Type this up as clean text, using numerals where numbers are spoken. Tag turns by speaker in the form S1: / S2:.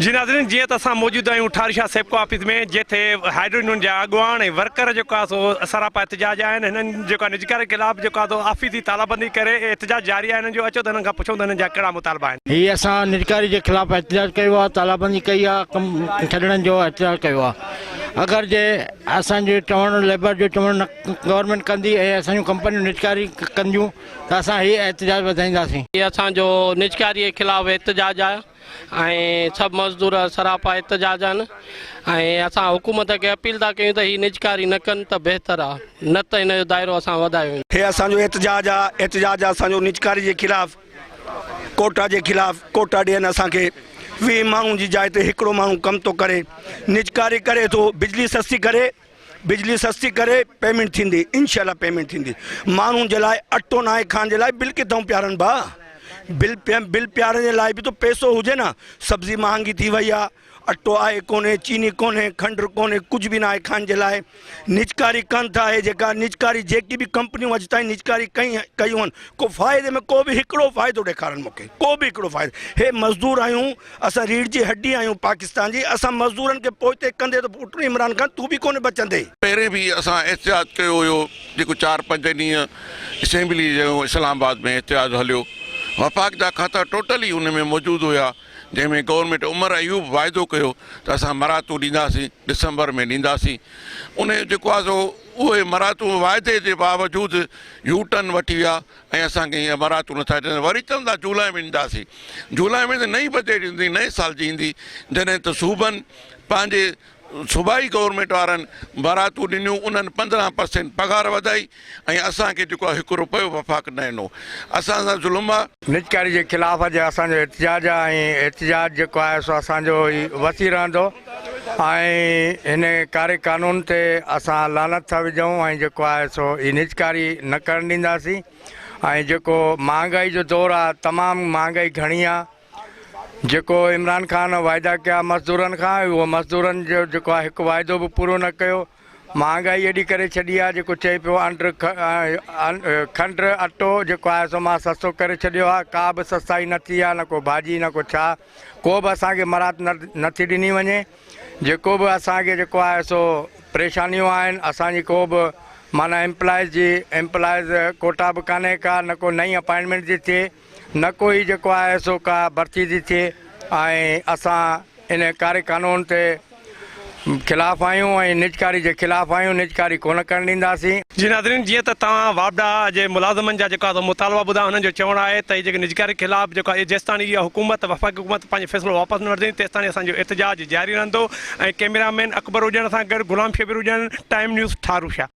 S1: جي ناظرين جيئن ته اسان موجود آهيون ٺارشاهه سيپڪو آفيس ۾ جتي هائيڊرو يونين جا اڳواڻ ۽ ورڪر جيڪو آهي سو سراپا احتجاج آهن هنن جيڪو آهي نجڪاري خلاف جيڪو آهي سو آفيس جي تالا بندي ڪري احتجاج جاري آهي هنن جو اچو ته هنن کان پڇون ته هنن جا ڪهڙا مطالبا آهن.
S2: هي اسان نجڪاري جي خلاف احتجاج ڪيو آهي تالا بندي ڪئي آهي ڪم ڇڏڻ جو احتجاج ڪيو آهي اگر جي اسان جو چوڻ ليبر جو چوڻ نه گورنمينٽ ڪندي ۽ اسان جون ڪمپنيون نجڪاري ڪنديون ته اسان هي احتجاج وڌائينداسين.
S3: هي اسان جو نجڪاري جي خلاف احتجاج آهي. ۽ سڀ مزدور سراپا احتجاج آهن ۽ اسان حڪومت کي اپيل ٿا ڪيون ته هي نجڪاري نه ڪن ته بهتر آ نه ته هن جو دائرو اسان وڌايو ويندو.
S4: هي اسان جو احتجاج آ احتجاج آ اسان جو نجڪاري جي خلاف ڪوٽا جي خلاف ڪوٽا ڏين اسان کي 20 ماڻهن جي جاء تي هڪڙو ماڻهو ڪم ٿو ڪري نجڪاري ڪري ٿو بجلي سستي ڪري بجلي سستي ڪري پيمنٽ ٿيندي انشاء الله پيمنٽ ٿيندي ماڻهن جي لاء اٽو ناهي کائڻ جي لاء بل ڪٿان پيارن ڀاء بل بل پيارڻ جي لاء به ته پئسو هجي نه سبزي مهانگي ٿي وئي آ اٽو آهي ڪونهي چيني ڪونهي کنڊ ڪونهي ڪجهه به ناهي کائڻ جي لاء نجڪاري ڪن ٿا هي جيڪا نجڪاري جيڪي به ڪمپنيون اڄ تائين نجڪاري ڪئي ڪيون آهن ڪو فائدي ۾ ڪو به هڪڙو فائدو ڏيکارن مونکي ڪو به هڪڙو فائدو هي مزدور آهيون اسان ريڙهه جي هڏي آهيون پاڪستان جي، اسان مزدورن کي پوئتي ڪندي ته پٽ عمران خان تون به ڪونه بچندين.
S5: پهرين به اسان احتجاج ڪيو هيو جيڪو چار پنج ڏينهن اسيمبلي جو اسلام آباد ۾ احتجاج هليو وفاق جا کاتا ٽوٽل ئي ان ۾ موجود هيا جنهن ۾ گورنمينٽ عمر ايوب واعدو ڪيو ته اسان مراعتون ڏينداسين ڊسمبر ۾ ڏينداسين ان جو جيڪو آهي سو اهي مراعتون واعدي جي باوجود يو ٽرن وٺي ويا ۽ اسان کي هينئر مراعتون نٿا ڏين وري چون ٿا جولاء ۾ ڏينداسين جولاء ۾ ته نئين بجيٽ ايندي نئين سال جي ايندي جڏهن ته صوبن پنهنجي صوبائي گورنمينٽ وارن مراعتون ڏنيون انهن 15 پرسينٽ پگهار وڌائي ۽ اسان کي جيڪو آهي هڪ روپيو وفاق نه ڏنو اسان سان ظلم آهي.
S6: نجڪاري جي خلاف اڄ اسان جو احتجاج آهي ۽ احتجاج جيڪو آهي سو اسان جو هي وسيع رهندو ۽ هن ڪاري قانون تي اسان لعنت ٿا وجهون ۽ جيڪو آهي سو هي نجڪاري نه ڪرڻ ڏينداسين ۽ جيڪو مهانگائي جو دور آهي تمام مهانگائي گهڻي آهي جيڪو عمران خان واعدا ڪيا مزدورن کان اهو مزدورن جو جيڪو آهي هڪ واعدو به پورو نه ڪيو مهانگائي ايڏي ڪري ڇڏي آهي جيڪو چئي پيو انڊ کنڊ اٽو جيڪو آهي سو مان سستو ڪري ڇڏيو آهي ڪا به سستائي نه ٿي آهي نه ڪو ڀاڄي نه ڪو ڇا ڪو به اسان کي مراعت نه ٿي ڏني وڃي جيڪو به اسان کي جيڪو آهي سو پريشانيون آهن اسان جي ڪو به معنيٰ ايمپلائز جي ايمپلائز ڪوٽا به ڪانهي ڪا نه ڪو نئين اپائنٽمينٽ ٿي ٿئي نه ڪو ئي جيڪو آهي سو ڪا ڀرتي ٿي ٿئي ۽ اسان ان ڪاري قانون تي خلاف آهيون ۽ نجڪاري جي خلاف آهيون نجڪاري ڪونه ڪرڻ ڏينداسين.
S1: جي ناظرين جيئن ته توهان واپڊا جي ملازمن جا جيڪو آهي سو مطالبا ٻڌا انهن جو چوڻ آهي ته هي جيڪي نجڪاري خلاف جيڪو آهي جيستاڻي اها حڪومت وفاقي حڪومت پنهنجو فيصلو واپس نه وٺندي تيستاڻي اسان جو احتجاج جاري رهندو ۽ ڪئميرا مين اڪبر اڄڻ سان گڏ غلام شبير اڄڻ ٽائيم نيوز ٺاروشاه.